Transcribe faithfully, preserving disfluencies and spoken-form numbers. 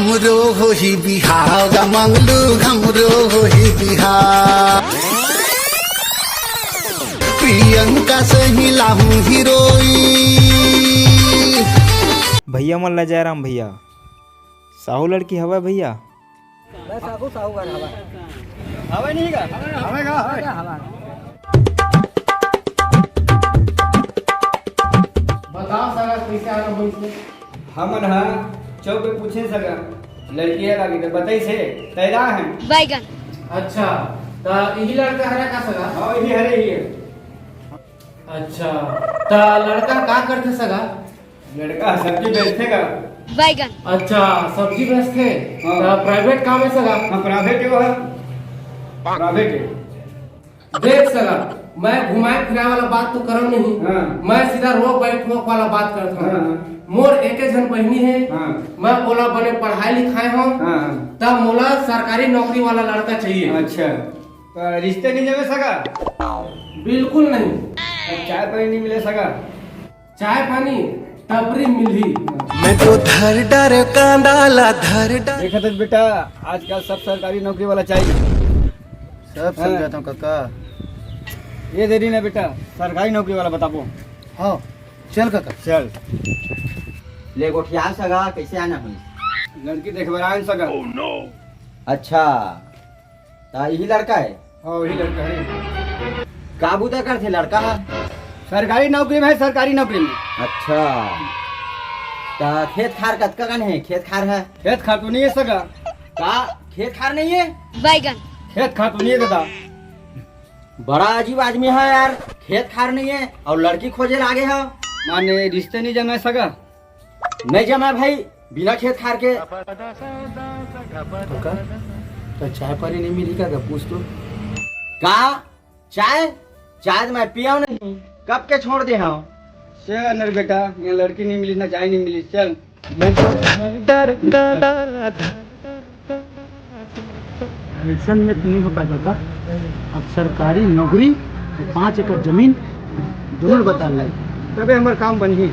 हमरो होही बिहाव गा मंगलू, हमरो होही बिहाव। प्रियंका से ही लाहू हीरोई। भैया मन ला जयराम भैया, साहू लड़की हवय भैया। बस आगू साहू घर हवा। हवे नहीं का? हवे का? हवे। हवा। बताओ सगा, कैसे आना होइस? हमन ह चौक पे पूछे सगा, लड़की ह लागे त बताइस हे, तैयार है। बैगन। अच्छा, त इही लड़का हरे का सगा? हाँ, इही हरे ही है। अच्छा, त लड़का का करथे सगा? लड़का सब्जी बेचथे का? बैगन। अच्छा, सब्जी बेचथे। हाँ। त प्राइवेट काम है सगा? हाँ, प्राइवेट के वो है। प्राइवेट है। देख सगा, मैं घुमाए फिराए वाला बात तो करव नहीं। हाँ। मैं सीधा रोक बैठोक वाला बात करत हूँ। हाँ। मोर एके झन बहिनी है। हाँ। मैं ओला बने पढ़ाए लिखाए हूँ। हाँ। तब मोला सरकारी नौकरी वाला लड़का चाहिए। अच्छा, त रिश्ते नहीं जमे सगा? बिल्कुल नहीं। अब चाय पानी नहीं मिले सगा? चाय पानी टपरी मिलही। मैं तो धर डर कांदा ला धर डर। देखा तो बेटा, आजकल सब सरकारी नौकरी वाला चाहिए। सब हाँ। समझाता हूँ काका। ये देरी ना बेटा, सरकारी नौकरी वाला बताबो। हाँ, चल काका। चल। ले गोठिया सगा, कैसे आना हुई? लड़की देख बर आन सगा। अच्छा, त यही लड़का है? हाँ, वही लड़का है। का बुता करथे लड़का ह? सरकारी नौकरी में है, सरकारी नौकरी में। अच्छा, त खेत खार कतका कन है? खेत खार है? खेत खार तो नहीं है सगा। का खेत खार नहीं है? बैगन। खेत खार तो नहीं है दादा। बड़ा अजीब आदमी है यार, खेत खार नहीं है और लड़की खोजे लागे है। माने रिश्ते नहीं जमे सगा? नहीं जमा भाई, बिना खेत खार के। काका, त चाय पानी नहीं मिली का? पूछ तो। का? चाय? चाय तो मैं पियाव नहीं, कब के छोड़ दे हव। चल अंदर बेटा, यहाँ लड़की नहीं मिली, ना चाय नहीं मिली, चल। मैं तो डर, डर, डर, डर। ऐसन में तो नहीं हो पाएगा का? अब सरकारी नौकरी और पाँच एकड़ जमीन दोनों बता ले। तबे हमार काम बनही।